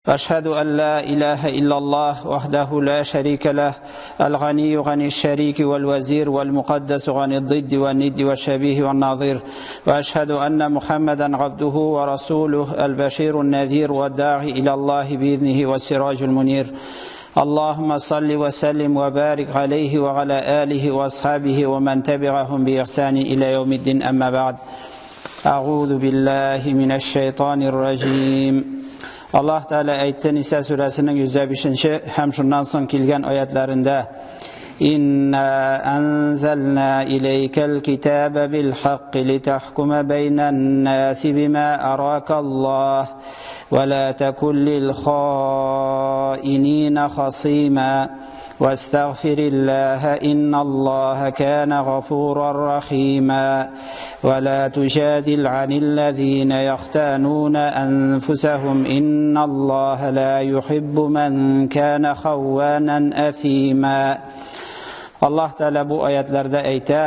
أشهد أن لا إله إلا الله وحده لا شريك له الغني عن الشريك والوزير والمقدس عن الضد والند والشبيه والنظير وأشهد أن محمدا عبده ورسوله البشير النذير والداعي إلى الله بإذنه والسراج المنير اللهم صل وسلم وبارك عليه وعلى آله وأصحابه ومن تبعهم بإحسان إلى يوم الدين أما بعد أعوذ بالله من الشيطان الرجيم Аллаһ Тәгалә әйтте Ниса сүрәсенең 105-нче һәм шуннан соң килгән аятларында: Инна анзална илейкал китаба бил хакки литахкума байнан наси бима арака Аллаһ ва ла такун лил хаинина хасима واستغفر الله إن الله كان غفورا رحيما ولا تجادل عن الذين يختانون أنفسهم إن الله لا يحب من كان خوانا أثيما Allah Teala bu ayetlerde әйтә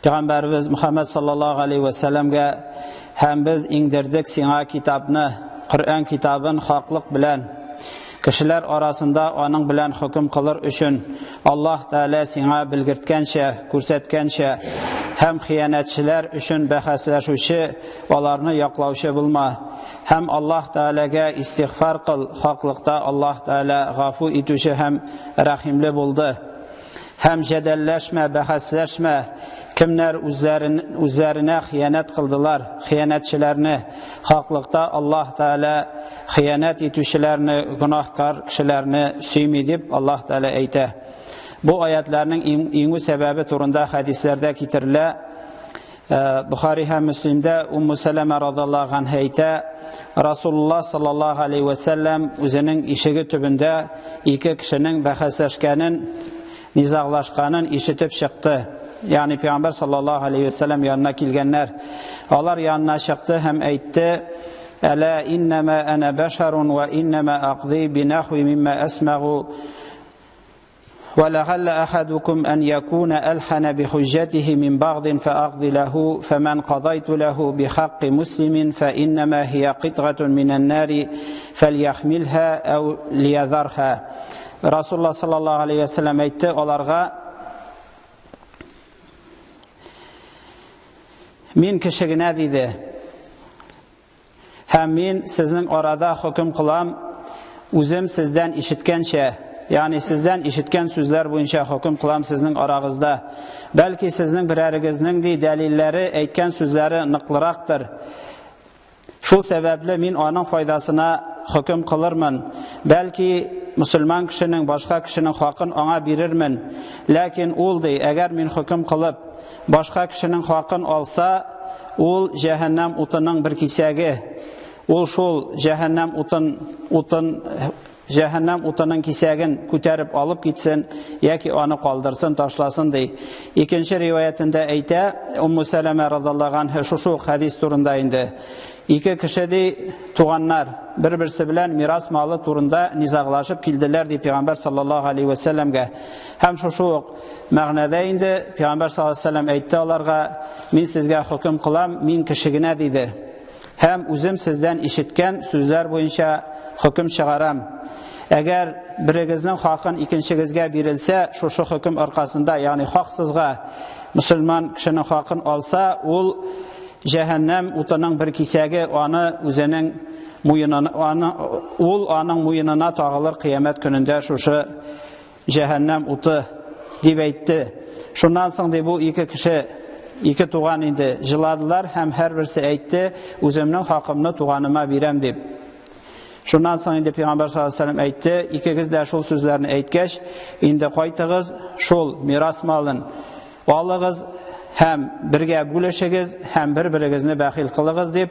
Peygamberimiz Muhammed sallallahu aleyhi ve sellem'ge һәм без иңдердек сиңа китапны, Коръән китабын хаклык белән Кешеләр арасында аның белән хөкем кылыр өчен Аллаһ Тәгалә сиңа белгерткәнчә, күрсәткәнчә һәм хыянәтчеләр өчен бәхәсләшүче, аларны яклаучы булма. Һәм Аллаһ Тәгаләгә истигъфар кыл, хаклыкта Аллаһ Тәгалә гафу итүче һәм рәхимле булды. Һәм җәдәлләшмә, бәхәсләшмә, кемнәр үзләрен, үзләренә хыянәт кылдылар, хыянәтчеләрне, хаклыкта Аллаһ Тәгалә хыянәт итүчеләрне, гөнаһкар кешеләрне сөйми дип Аллаһ Тәгалә әйтә. Бу аятларның иңү сәбәбе турында хәдисләрдә китерелә. Бухари һәм Мөслимдә Умму Сәләмә радиллаһу анһа әйтә, Расулуллаһ саллаллаһу алейхи ва сәлләм үзенең ишеге төбендә ике кешенең бәхәсләшкәнен, низаглашканын ишетеп чыкты. Ягъни Пәйгамбәр саллаллаһу алейхи ва сәлләм янына килгәннәр. Алар янына чыкты һәм әйтте: "Әлә иннама ана башарун ва иннама aqdi бинахви мимма асмагу ولعل أحدكم أن يكون ألحن بحجته من بعض فأقضي له فمن قضيت له بحق مسلم فإنما هي قطعة من النار فليحملها أو ليذرها رسول الله صلى الله عليه وسلم әйтте аларга мин кеше генә диде Һәм мин сезнең арада хөкем кылам, үзем сездән ишеткәнчә, ягъни сездән ишеткән сүзләр буенча хөкем кылам сезнең арагызда. Бәлки сезнең берәрегезнең ди дәлилләре, әйткән сүзләре ныклырактыр. Шул сәбәпле мин аның файдасына хөкем кылырмын. Бәлки мөселман кешенең башка кешенең хакын аңа бирермен. Ләкин ул ди, әгәр мин хөкем кылып, башка кешенең хакын алса, ул җәһәннәм утының бер кисәге. Ул шул җәһәннәм утын утын җәһәннәм утының кисәген күтәреп алып китсен яки аны калдырсын, ташласын ди. Икенче риваятендә әйтә, Умму Сәләмә радаллаһу анһа шушы ук хәдис турында инде. Ике кеше ди, туганнар, бер-берсе белән мирас малы турында низаглашып килделәр ди Пәйгамбәр саллаллаһу алейхи ва сәлләмгә. Һәм шушы ук мәгънәдә инде Пәйгамбәр саллаллаһу алейһи ва сәлләм әйтте аларга, мин сезгә хөкем кылам, мин кеше генә диде. Һәм үзем сездән ишеткән сүзләр буенча хөкем чыгарам. Әгәр берегезнең хакын икенчегезгә бирелсә, шушы хөкем аркасында, ягъни хаксызга мөселман кешенең хакын алса, ул җәһәннәм утының бер кисәге аны үзенең муенына, аны, ул аның муенына тагылыр кыямәт көнендә шушы җәһәннәм уты дип әйтте. Шуннан соң ди бу ике кеше, ике туган инде җыладылар һәм һәрберсе әйтте, үземнең хакымны туганыма бирәм дип. Шуннан соң инде Пәйгамбәр саллаллаһу алейһи ва сәлләм әйтте, икегез дә шул сүзләрне әйткәч, инде кайтыгыз, шул мирас малын алыгыз һәм бергә бүлешегез һәм бер-берегезне бәхил кылыгыз дип,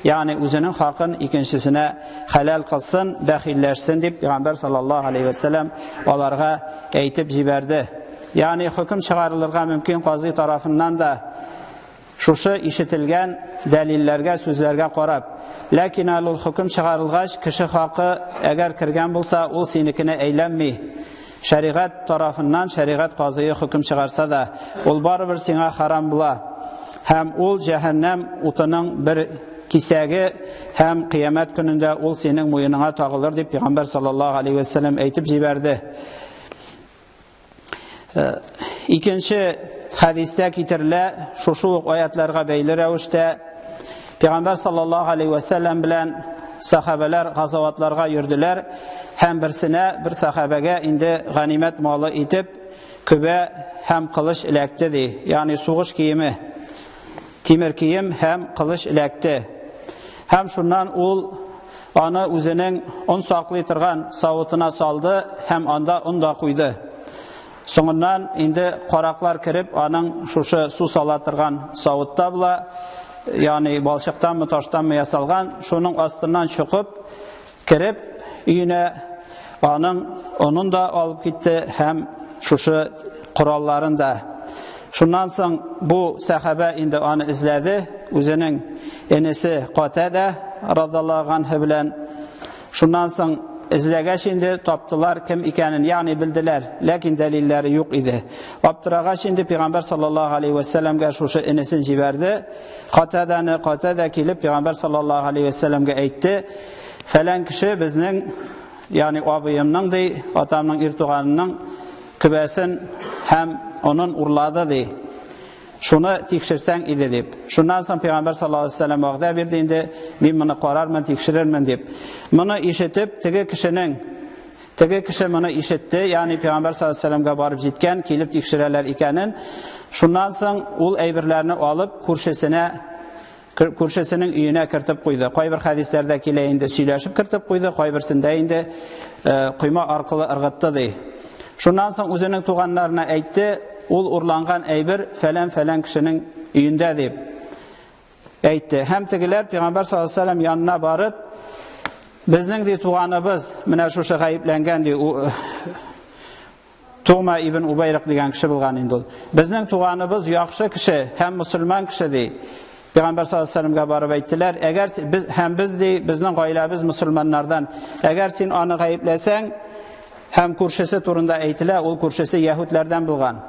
ягъни үзенең хакын икенчесенә хәләл кылсын, бәхилләшсен дип Пәйгамбәр саллаллаһу алейһи ва сәлләм аларга әйтеп җибәрде. Ягъни хөкем чыгарылырга мөмкин казый тарафыннан да шушы ишетелгән дәлилләргә, сүзләргә карап. Ләкин әле ул хөкем чыгарылгач, кеше хакы әгәр кергән булса, ул синекенә әйләнми. Шәригать тарафыннан шәригать казые хөкем чыгарса да, ул барыбер сиңа харам була. Һәм ул җәһәннәм утының бер кисәге һәм кыямәт көнендә ул синең муеныңа тагылыр дип пәйгамбәр саллаллаһу алейхи вәсәлләм әйтеп җибәрде. Икенче хәдистә китерелә, шушы ук аятларга бәйле рәвештә Пәйгамбәр саллаллаһу алейхи вәсәлләм белән сахабәләр газаватларга йөрделәр һәм берсенә бер сахабәгә инде ганимәт малы итеп көбә һәм кылыч эләкте ди. Ягъни сугыш киеме, тимер кием һәм кылыч эләкте. Һәм шуннан ул аны үзенең он саклый торган савытына салды һәм анда он да куйды. Соңыннан инде караклар кереп, аның шушы су сала торган савытта була, ягъни балчыктанмы, таштанмы ясалган, шуның астыннан чокып кереп өенә аның онын да алып китте һәм шушы коралларын да. Шуннан соң бу сәхабә инде аны эзләде, үзенең энесе Катада радаллаһу анһу белән. Шуннан соң эзләгәч инде таптылар кем икәнен, ягъни белделәр, ләкин дәлилләре юк иде. Аптырагач инде Пәйгамбәр саллаллаһу алейхи вәсәлләмгә шушы энесен җибәрде. Катаданы, Катада килеп Пәйгамбәр саллаллаһу алейхи вәсәлләмгә әйтте: "Фәлән кеше безнең, ягъни абыемның ди, атамның ир туганының көбәсен һәм онын урлады ди. Шуны тикшерсәң иде дип. Шуннан соң Пәйгамбәр саллаллаһу алейһи вәсәлләм вәгъдә бирде инде, мин моны карармын, тикшерермен дип. Моны ишетеп, теге кешенең теге кеше моны ишетте, ягъни Пәйгамбәр саллаллаһу алейһи вәсәлләмгә барып җиткән, килеп тикшерәләр икәнен. Шуннан соң ул әйберләрне алып күршесенә күршесенең өенә кертеп куйды. Кайбер хәдисләрдә килә инде сөйләшеп кертеп куйды, кайберсендә инде койма аркылы ыргытты ди. Шуннан соң үзенең туганнарына әйтте, ул урланган әйбер фәлән-фәлән кешенең өендә дип әйтте. Һәм тегеләр Пәйгамбәр саллаллаһу алейһи вәсәлләм янына барып, безнең ди туганыбыз менә шушы гаепләнгән ди, Тугма ибн Убайрак дигән кеше булган инде ул. Безнең туганыбыз яхшы кеше һәм мусульман кеше ди. Пәйгамбәр саллаллаһу алейһи вәсәлләмгә барып әйттеләр, әгәр без һәм без ди, безнең гаиләбез мусульманнардан. Әгәр син аны гаепләсәң, һәм күршесе турында әйтелә, ул күршесе яһүдләрдән булган.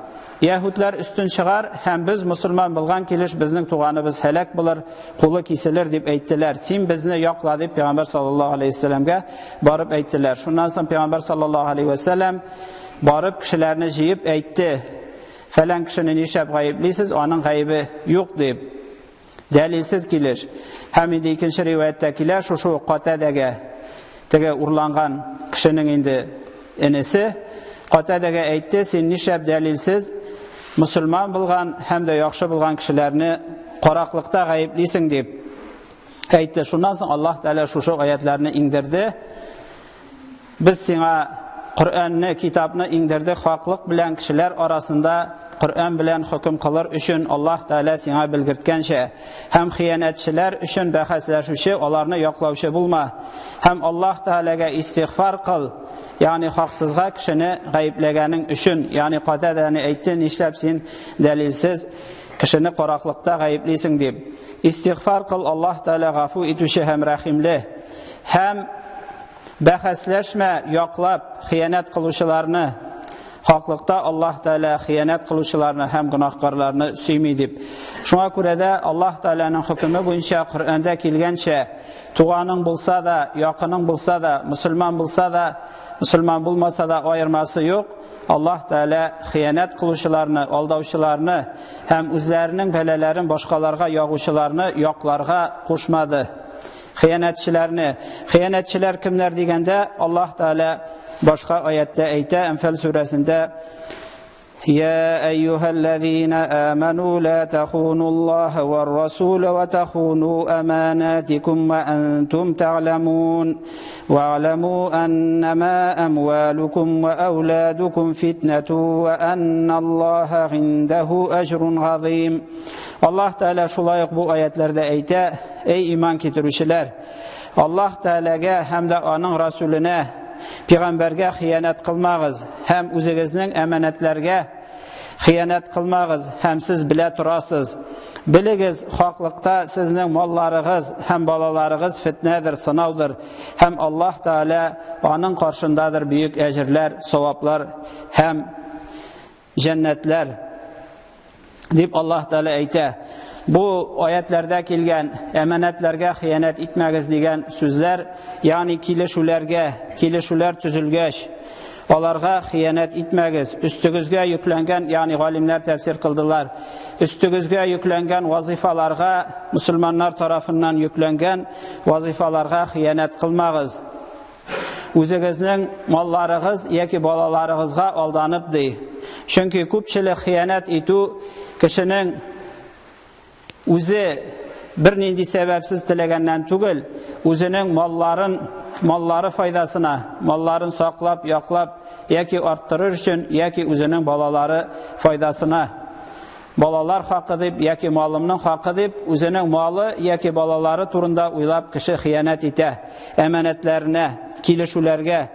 Яһүдләр өстен чыгар һәм без мусульман булган килеш безнең туганыбыз һәлак булыр, кулы киселер дип әйттеләр. Син безне якла дип Пәйгамбәр саллаллаһу алейһи вәсәлләмгә барып әйттеләр. Шуннан соң Пәйгамбәр саллаллаһу алейһи вәсәлләм барып кешеләрне җыеп әйтте. Фәлән кешене нишләп гаеплисез, аның гаебе юк дип. Дәлилсез килеш. Һәм инде икенче риваятьтә килә, шушы ук Катадәгә теге урланган кешенең инде энесе Катадәгә әйтте, син нишләп дәлилсез мусульман булган һәм дә яхшы булган кешеләрне караклыкта гаеплисең дип әйтте. Шуннан соң Аллаһ Тәгалә шушы аятларны иңдерде. Без сиңа Коръәнне, китапны иңдердек хаклык белән кешеләр арасында Коръән белән хөкем кылыр өчен Аллаһ Тәгалә сиңа белгерткәнчә, һәм хыянәтчеләр өчен бәхәсләшүче, аларны яклаучы булма. Һәм Аллаһ Тәгаләгә истигъфар кыл, ягъни хаксызга кешене гаепләгәнең өчен, ягъни Катадәне әйтте, нишләп син дәлилсез кешене караклыкта гаеплисең дип. Истигъфар кыл, Аллаһ Тәгалә гафу итүче һәм рәхимле. Һәм бәхәсләшмә, яклап, хыянәт кылучыларны. Хаклыкта Аллаһ Тәгалә хыянәт кылучыларны һәм гөнаһкарларны сөйми дип. Шуңа күрә дә Аллаһ Тәгаләнең хөкеме буенча Коръәндә килгәнчә, туганың булса да, якының булса да, мусульман булса да, мусульман булмаса да аермасы юк. Аллаһ Тәгалә хыянәт кылучыларны, алдаучыларны һәм үзләренең бәлаләрен башкаларга ягучыларны якларга кушмады. Хыянәтчеләрне. Хыянәтчеләр кемнәр дигәндә, Аллаһ Тәгалә башка аятта әйтә, Әнфәл сүрәсендә: يا أيها الذين آمنوا لا تخونوا الله والرسول وتخونوا أماناتكم وأنتم تعلمون واعلموا أنما أموالكم وأولادكم فتنة وأن الله عنده أجر عظيم. Аллаһ Тәгалә шулай ук бу аятларда әйтә: Эй иман китерүчеләр, Аллаһ Тәгаләгә һәм дә аның Расуленә, пәйгамбәргә хыянәт кылмагыз һәм үзегезнең әманәтләргә хыянәт кылмагыз һәм сез белә торасыз. Белегез, хаклыкта сезнең малларыгыз һәм балаларыгыз фитнәдер, сынаудыр һәм Аллаһ Тәгалә аның каршындадыр бөек әҗерләр, саваплар һәм җәннәтләр. Дип Аллаһ Тәгалә әйтә. Бу аятләрдә килгән әманәтләргә хыянәт итмәгез дигән сүзләр, ягъни килешүләргә, килешүләр төзелгәч, аларга хыянәт итмәгез. Өстегезгә йөкләнгән, ягъни галимнәр тәфсир кылдылар. Өстегезгә йөкләнгән вазифаларга, мусульманнар тарафыннан йөкләнгән вазифаларга хыянәт кылмагыз. Үзегезнең малларыгыз яки балаларыгызга алданып ди. Чөнки күпчелек хыянәт итү кешенең үзе бернинди сәбәпсез теләгәннән түгел, үзенең малларын, маллары файдасына, малларын саклап, яклап яки арттырыр өчен, яки үзенең балалары файдасына. Балалар хакы дип яки малымның хакы дип, үзенең малы яки балалары турында уйлап кеше хыянәт итә, әманәтләренә, килешүләргә.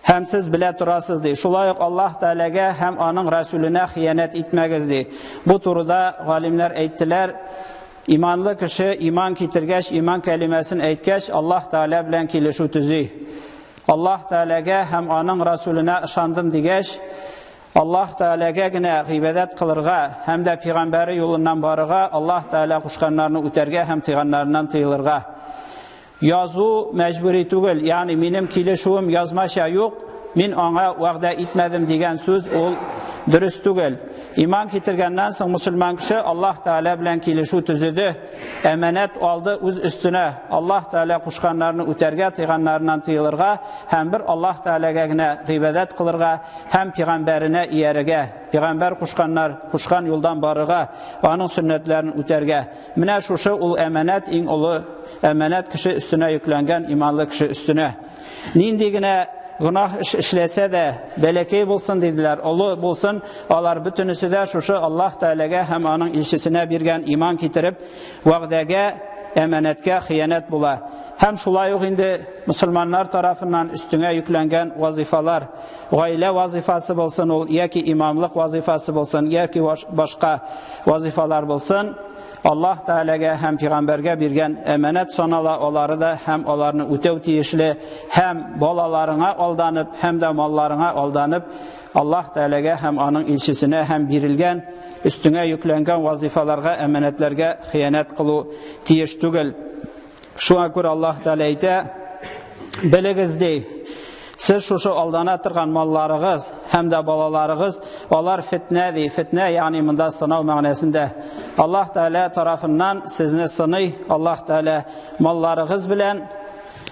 Һәм сез белә торасыз ди. Шулай ук Аллаһ Тәгаләгә һәм аның Расүленә хыянәт итмәгез ди. Бу турыда галимнәр әйттеләр, иманлы кеше иман китергәч, иман кәлимәсен әйткәч, Аллаһ Тәгалә белән килешү төзи. Аллаһ Тәгаләгә һәм аның Расүленә ышандым дигәч, Аллаһ Тәгаләгә генә гыйбадәт кылырга һәм дә пәйгамбәре юлыннан барырга, Аллаһ Тәгалә кушканнарны үтәргә һәм тыйганнарыннан тыелырга. Язу мәҗбүри түгел, ягъни минем килешүем язмача юк, мин аңа вәгъдә итмәдем дигән сүз ул дөрес түгел. Иман китергәннән соң мусульман кеше Аллаһ Тәгалә белән килешү төзеде, әманәт алды үз өстенә. Аллаһ Тәгалә кушканнарны үтәргә, тыйганнарыннан тыелырга һәм бер Аллаһ Тәгаләгә генә гыйбадәт кылырга һәм пигамбәренә иярергә, пигамбәр кушканнар, кушкан юлдан барырга, аның сөннәтләрен үтәргә. Менә шушы ул әманәт, иң олы әманәт кеше өстенә йөкләнгән иманлы кеше өстенә. Нинди генә гөнаһ эш эшләсә дә, бәләкәй булсын диделәр, олы булсын, алар бөтенесе дә шушы Аллаһ Тәгаләгә һәм аның илчесенә биргән иман китереп, вәгъдәгә, әманәткә хыянәт була. Һәм шулай ук инде мусульманнар тарафыннан өстеңә йөкләнгән вазифалар, гаилә вазифасы булсын ул, яки имамлык вазифасы булсын, яки башка вазифалар булсын, Аллаһ Тәгаләгә һәм пәйгамбәргә биргән әманәт санала алары да һәм аларны үтәү тиешле һәм балаларыңа алданып, һәм дә малларыңа алданып, Аллаһ Тәгаләгә һәм аның илчесенә һәм бирелгән өстеңә йөкләнгән вазифаларга, әманәтләргә хыянәт кылу тиеш түгел. Шуңа күрә Аллаһ Тәгалә әйтә, белегез ди, сез шушы алдана торган малларыгыз һәм дә балаларыгыз, алар фитнә ди, фитнә, ягъни монда сынау мәгънәсендә. Аллаһ Тәгалә тарафыннан сезне сыный, Аллаһ Тәгалә малларыгыз белән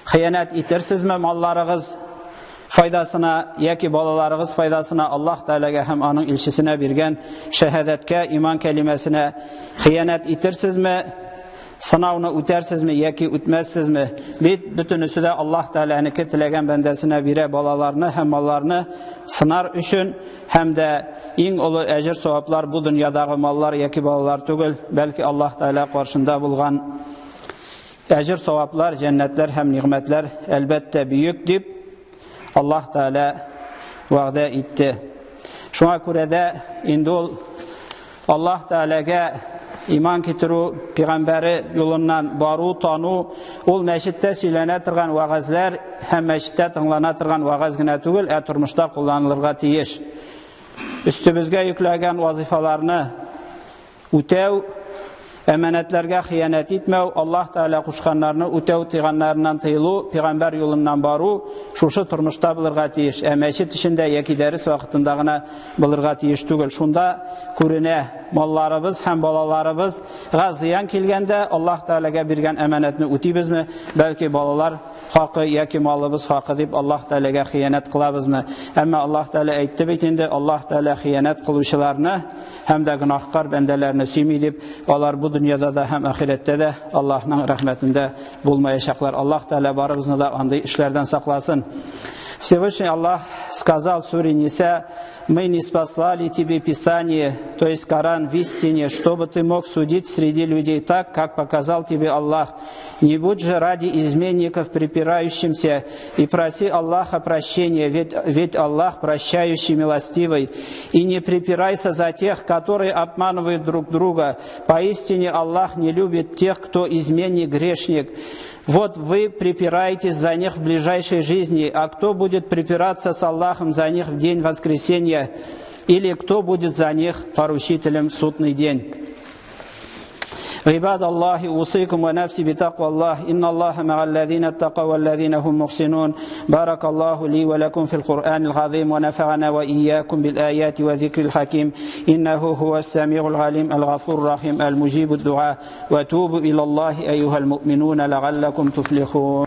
хыянәт итерсезме малларыгыз файдасына яки балаларыгыз файдасына Аллаһ Тәгаләгә һәм аның илчесенә биргән шәһадәткә, иман кәлимәсенә хыянәт итерсезме? Сынауны үтәрсезме яки үтмәссезме? Бит бөтенесе дә Аллаһ Тәгаләнеке теләгән бәндәсенә бирә балаларны һәм малларны сынар өчен һәм дә иң олы әҗер саваплар бу дөньядагы маллар яки балалар түгел, бәлки Аллаһ Тәгалә каршында булган әҗер саваплар, җәннәтләр һәм нигъмәтләр әлбәттә бөек дип Аллаһ Тәгалә вәгъдә итте. Шуңа күрә дә инде ул Аллаһ Тәгаләгә иман китерү, пәйгамбәре юлыннан бару, тану, ул мәчеттә сөйләнә торган вәгазьләр һәм мәчеттә тыңлана торган вәгазь генә түгел, ә тормышта кулланылырга тиеш. Өстебезгә йөкләгән вазифаларны үтәү, әманәтләргә хыянәт итмәү, Аллаһ Тәгалә кушканнарны үтәү, тыйганнарыннан тыелу, пәйгамбәр юлыннан бару шушы тормышта булырга тиеш. Ә мәчет эчендә яки дәрес вакытында гына булырга тиеш түгел. Шунда күренә, малларыбыз һәм балаларыбызга зыян килгәндә Аллаһ Тәгаләгә биргән әманәтне үтибезме, бәлки балалар хакы яки малыбыз хакы дип Аллаһ Тәгаләгә хыянәт кылабызмы? Әмма Аллаһ Тәгалә әйтте бит инде, Аллаһ Тәгалә хыянәт кылучыларны һәм дә гөнаһкар бәндәләрне сөйми дип, алар бу дөньяда да һәм ахирәттә дә Аллаһның рәхмәтендә булмаячаклар. Аллаһ Тәгалә барыбызны да андый эшләрдән сакласын. Всевышний Аллах сказал в суре Ниса: «Мы не спаслали тебе Писание, то есть Коран в истине, чтобы ты мог судить среди людей так, как показал тебе Аллах. Не будь же ради изменников припирающимся и проси Аллаха прощения, ведь Аллах прощающий милостивый. И не припирайся за тех, которые обманывают друг друга. Поистине Аллах не любит тех, кто изменник, грешник. Вот вы припираетесь за них в ближайшей жизни, а кто будет припираться с Аллахом за них в день воскресения? Или кто будет за них поручителем в судный день? عباد الله، أوصيكم ونفسي بتقوى الله، إن الله مع الذين اتقوا والذين هم محسنون. بارك الله لي ولكم في القرآن العظيم، ونفعنا وإياكم بالآيات وذكر الحكيم، إنه هو السميع العليم الغفور الرحيم المجيب الدعاء. وتوبوا إلى الله أيها المؤمنون لعلكم تفلحون.